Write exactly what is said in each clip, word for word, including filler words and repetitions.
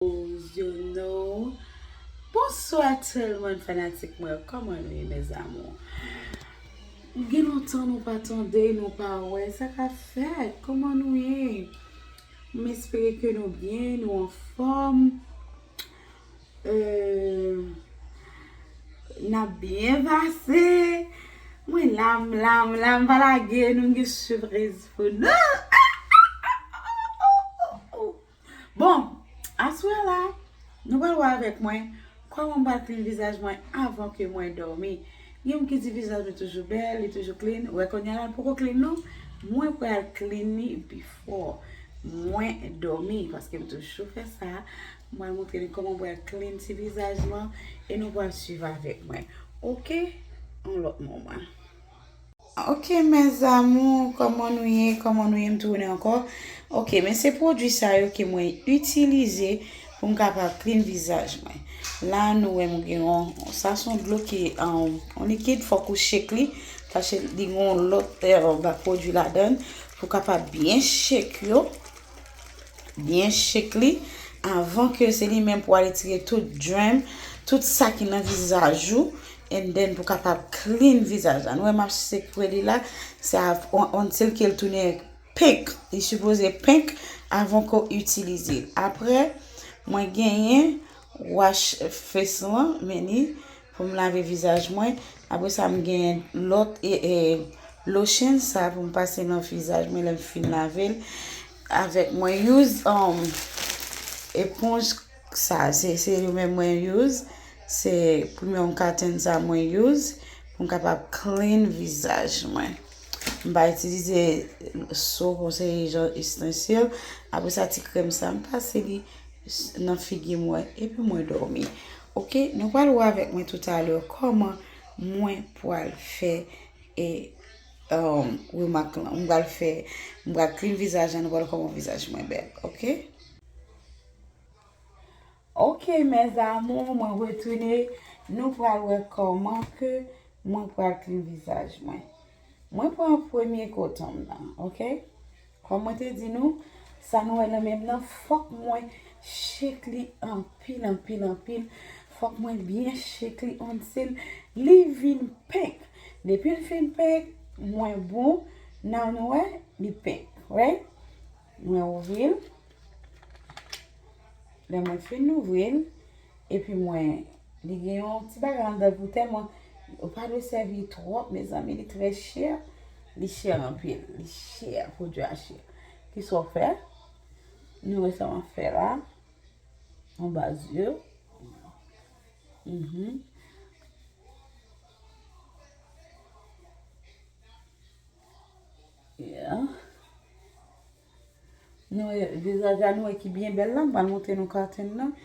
Yo, yo, no. Bonswa tout moun fanatik mwen. Kòman nou ye, mes amours? Gen lontan nou pa tande, nou pa wè. Sa ka fèt? Kòman nou ye? M espere ke nou byen, nou anfòm. Euh, n ap byen pase. Mwen la, m la, m la, m pa lage nou, m gen sipriz pou nou. Bon, aswè la, nou pral wè avèk mwen kòman m pral clean vizaj mwen avan ke mwen dòmi. Gen moun ki di vizaj mwen toujou bèl, li toujou clean. Wè, kounye a la, l poko clean non. Mwen pral clean li before mwen dòmi, paske m toujou fè sa. M pral montre nou kòman m pral clean ti vizaj lan e nou pral swiv avèk mwen. Oke? Yon lòt moman. Ok, mes amours, kòman nou ye? Kòman nou ye? M tounen ankò. Ok, men se pwodui sa yo ke mwen itilize pou m kapab clean vizaj mwen. La, nou wè m gen yon, sa se yon dlo ki, um, yon likid, fòk ou shake li, paske li gen yon lòt, eh, ba pwodui ladan l, pou kapab byen shake yo. Byen shake li avan ke se li menm pou al retire tout germ, tout sa ki nan vizaj ou, and then pou kapab clean vizaj la. Nou wè m ap sekwe li la, se av-, on-, until ke l tounen pink. Li sipoze pink avan ke w itilize l. Apre, mwen genyen wash face lan, men li pou m lave vizaj mwen. Apre sa, m gen lòt, e, e, lotion sa pou m pase nan vizaj mwen lè m fin lave l. Avèk mwen use, um, eponj sa, se, se yo menm mwen use. Se premium cotton sa mwen use pou m kapab clean vizaj mwen. M pa itilize soap, yon seri jan istensil. Apre sa, ti krèm sa, m pase li nan figi mwen, epi mwen dòmi. Ok, nou pral wè avèk mwen toutalè kòman mwen pral fè, e, um, remak lan. Mwen pral fè, mwen pral clean vizaj la, nou pral wè kòman vizaj mwen bèl, ok? Ok, mes amours, mwen retounen. Nou pral wè kòman ke mwen pral clean vizaj mwen. Mwen pran premye koton m nan, ok? Kòm mwen te di nou, sa nou wè nan men m nan, fòk mwen shake li anpil, anpil, anpil. Fòk mwen byen shake li until li vin pink. Depi l fin pink, mwen bon, nan nou wè, li pink, right? Mwen ouvri l. Lè mwen fin ouvri l, epi mwen, li gen yon ti bagay anndan l pou tèlman, ou pa dwe sèvi twòp, mezanmi, li trè chè, li chè anpil, li chè, pwodui a chè. Kisa w fè? Nou wè sa m ap fè la. Anba zye. Mhm. Yeah. Nou wè vizaj la, nou wè ki byen bèl la. M pral montre nou cotton nan,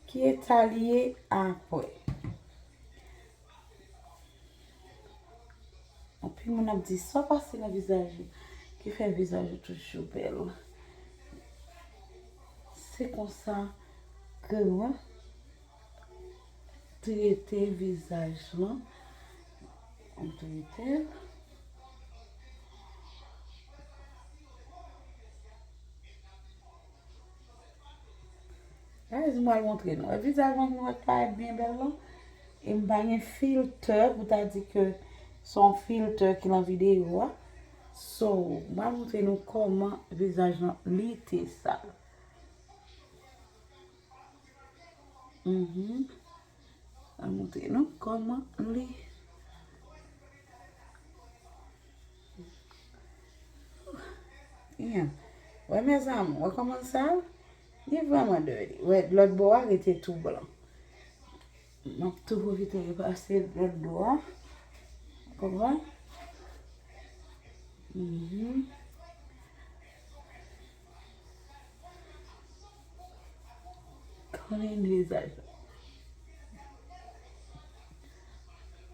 ki eta li ye apre. Anpil moun ap di sa pase nan vizaj ou ki fè vizaj ou toujou bèl. Se konsa ke mwen trete vizaj lan. M trete l. Guys, m pral montre nou. Vizaj mwen ki wè k parèt byen bèl lan. E m pa gen filtè pou ta di ke se yon filtè ki nan videyo a. So, m pral montre nou kòman vizaj lan li te sal. Mhm. Mwen montre nou kòman li. Yeah. Wè, mes amours, wè kòman l sal? Li vrèman dirty. Wè, lòt bò a rete tou blan. M ap tou pwofite repase lòt bò a. Konprann? Mhm. Clean vizaj la.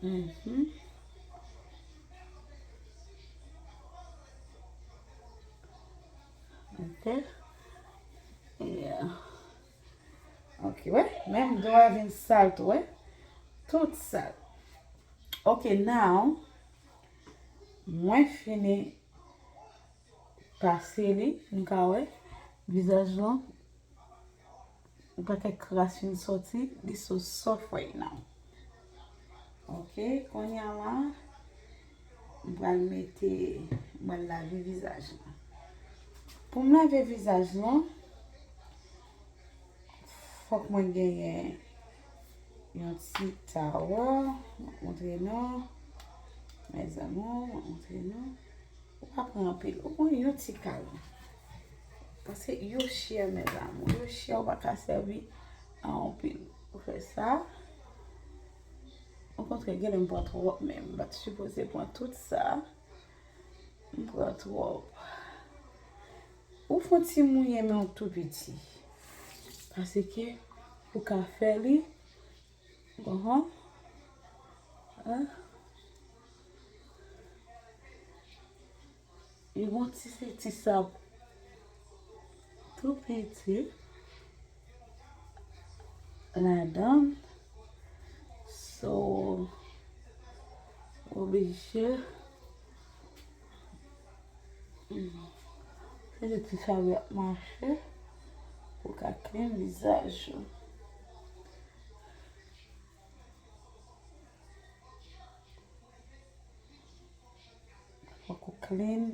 Mhm. Ok. Yeah. Ok, wè. Menm do a vin sal tou, wè. Tout sal. Ok, now, mwen fini pase li, nou ka wè, vizaj lan. Ou pa kè kras fin sòti, this so soft right now. Ok, kounye a la, m pral mete, m pral lave vizaj lan. Pou m lave vizaj lan, fòk mwen genyen yon ti towel. M ap montre nou, mes amours, m ap montre nou. Ou pa pran anpil, ou pran yon ti kal. Paske yo chè, mes amours, yo chè, ou pa ka sèvi a anpil. Ou fè sa. Okontrè, genlè m pran twòp menm. M pa t sipoze pran tout sa. M pran twòp. Ou fè yon ti mouye men w tou piti. Paske ou ka fè li. Konprann? Hein? Li gon ti, se ti sab tou piti ladan. So, oblije. Hmm. Se de ti sab y ap mache pou ka clean vizaj ou. Fòk ou clean.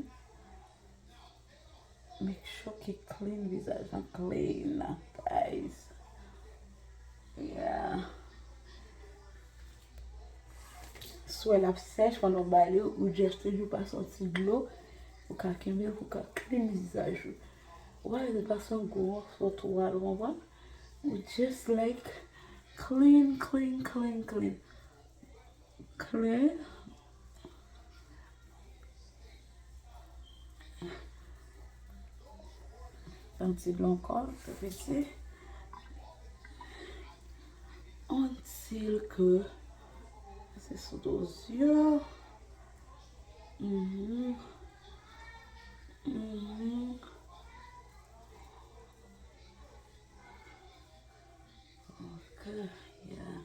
Make sure ke clean vizaj lan clean, guys. Yeah. Swè l ap sèch pandan w ba li, ou just toujou pase yon ti dlo. Ou ka kenbe l pou ka clean vizaj ou. Ou pa bezwen pase yon gwo mòso twal, ou konprann? Ou just like clean, clean, clean, clean. Clean. Yon ti dlo ankò, tou piti. Until ke se sou do zye. Mhm. Mhm. Ok, yeah.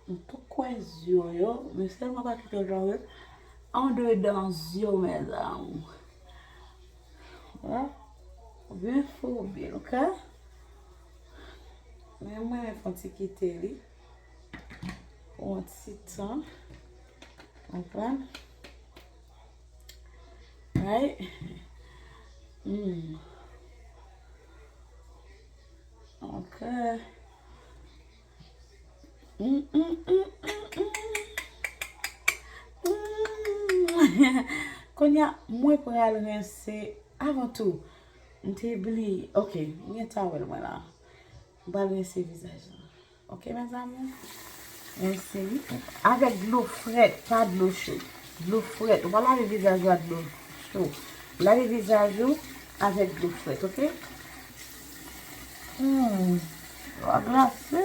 M tou kwè zye w yo, men sèlman pa kite w jan w ye. Andedan zye w, mes amours. Wè? Byen foube l, ok? Men mwen, mwen fè yon ti kite li. Pou yon ti tan. Konprann? Right? Hmm. Ok. Hmm, hmm, hmm, hmm, hmm. Hmm. Kounye a, mwen pral rense avan tou. M te bliye. Ok, m gen towel mwen la. M pral rense vizaj la. Ok, mes amours? Rense li. Avèk dlo frèt, pa dlo cho. Dlo frèt. Ou pa lave vizaj ou ak dlo cho. Lave vizaj ou avèk dlo frèt, ok? Hmm. Dlo a glase.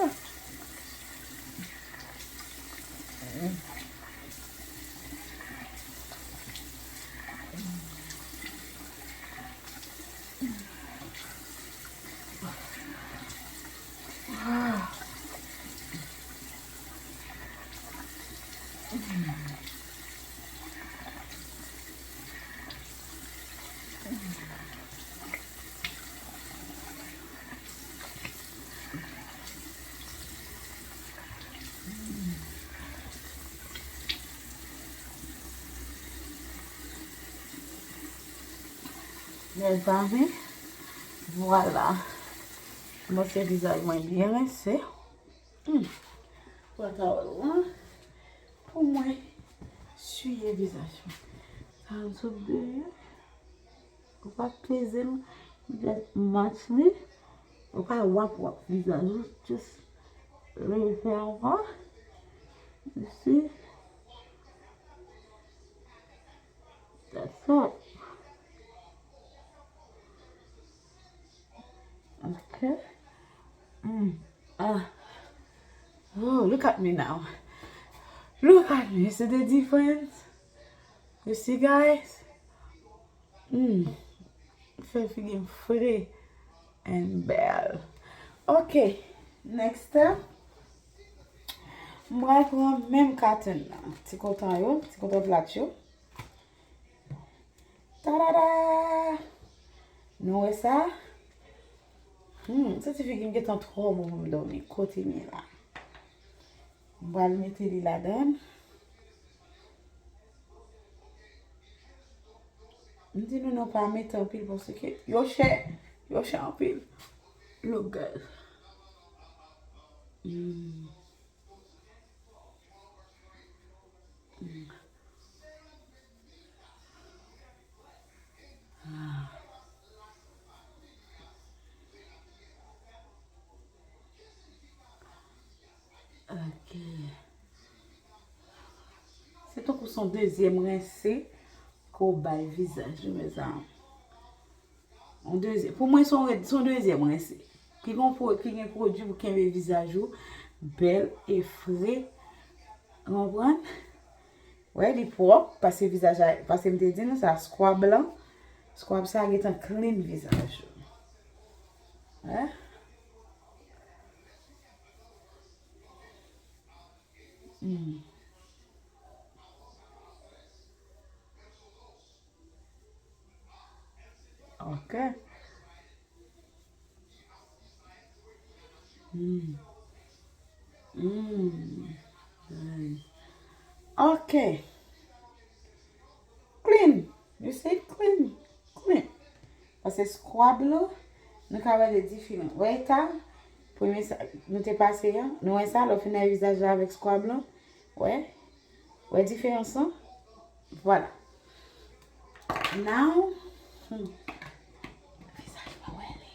Hmm. Mezanmi, vwala. Mwen se vizaj mwen byen rense. Hmm. Pran towel lan pou mwen siye vizaj mwen. Sa m sot deye. Ou pa peze l, just match li. Ou pa wap wap vizaj ou, just leve anvan. You see? That's it. Ok. Mm. Ah. Oh, look at me now. Look at me. You see the difference? You see, guys? Mm. Fè figi m fre and bèl. Ok. Next step. M pral pran menm katèn nan. Ti kontan yo, ti kontan plat yo. Tadada! Nou wè sa? Hmm, santi figi m gentan twò mou pou m dòmi. Kote m ye la? M pral mete li ladan. M di nou non pa mete anpil paske yo chè. Yo chè anpil. Look, guys. Hmm. Hmm. Ah. Ok. Se tankou se yon dezyèm rense ke w bay vizaj ou, mezanmi. Yon dezyèm. Pou mwen, se yon, se yon dezyèm rense. Ki gen, ki gen pwodui pou kenbe vizaj ou bèl e fre. Ou konprann? Wè, li pwòp, paske vizaj la, paske m te di nou sa, skwab lan. Skwab sa gentan clean vizaj ou. Wè? Hmm. Ok. Hmm. Hmm. Nice. Ok. Clean. You see? Clean. Clean. Paske skwab lan, nou ka wè li diferan. Wè eta? Premye sa, nou te pase a. Nou wè sa, lè w fin lave vizaj la avèk skwab lan. Wè? Wè diferans lan? Vwala. Now, hmm. Vizaj mwen wè li.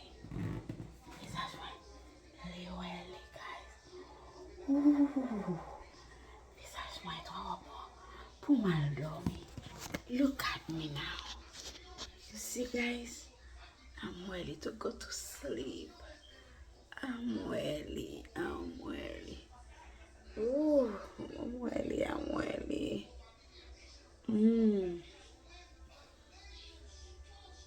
Vizaj mwen. Li wè li, guys. Ooh. Vizaj mwen twò bon pou m al dòmi. Look at me now. You see, guys? I'm ready to go to sleep. I'm ready. I'm ready. Ooh, I'm ready. I'm ready. Hmm.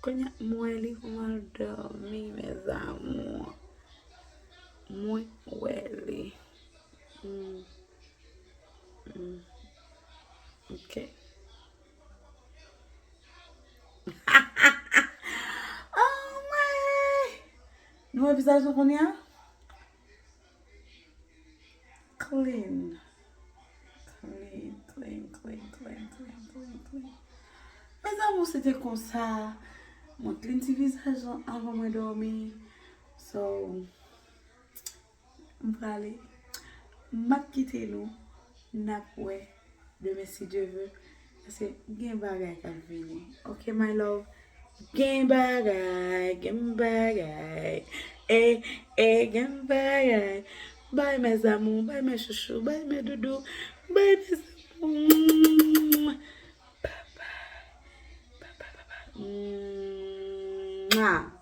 Kounye a, m wè li pou m al dòmi, mes amours. Mwen wè li. Hmm. Hmm. Ok. Oh my! Nou wè vizaj nou kounye a? Clean. Clean, clean, clean, clean, clean, clean, clean. Mes amours, se te konsa. Mwen clean ti vizaj lan avan mwen dòmi. So, m prale. M ap kite nou. N ap wè demen si Dye vle. Paske gen bagay k ap vini. Ok, my love? Gen bagay, gen bagay. Eh, eh, gen bagay. Bye, mes amours, bye, mes chouchous, bye, mes doudous, bye, mes amours. Bye, bye. Bye, bye, bye, bye. Mwah.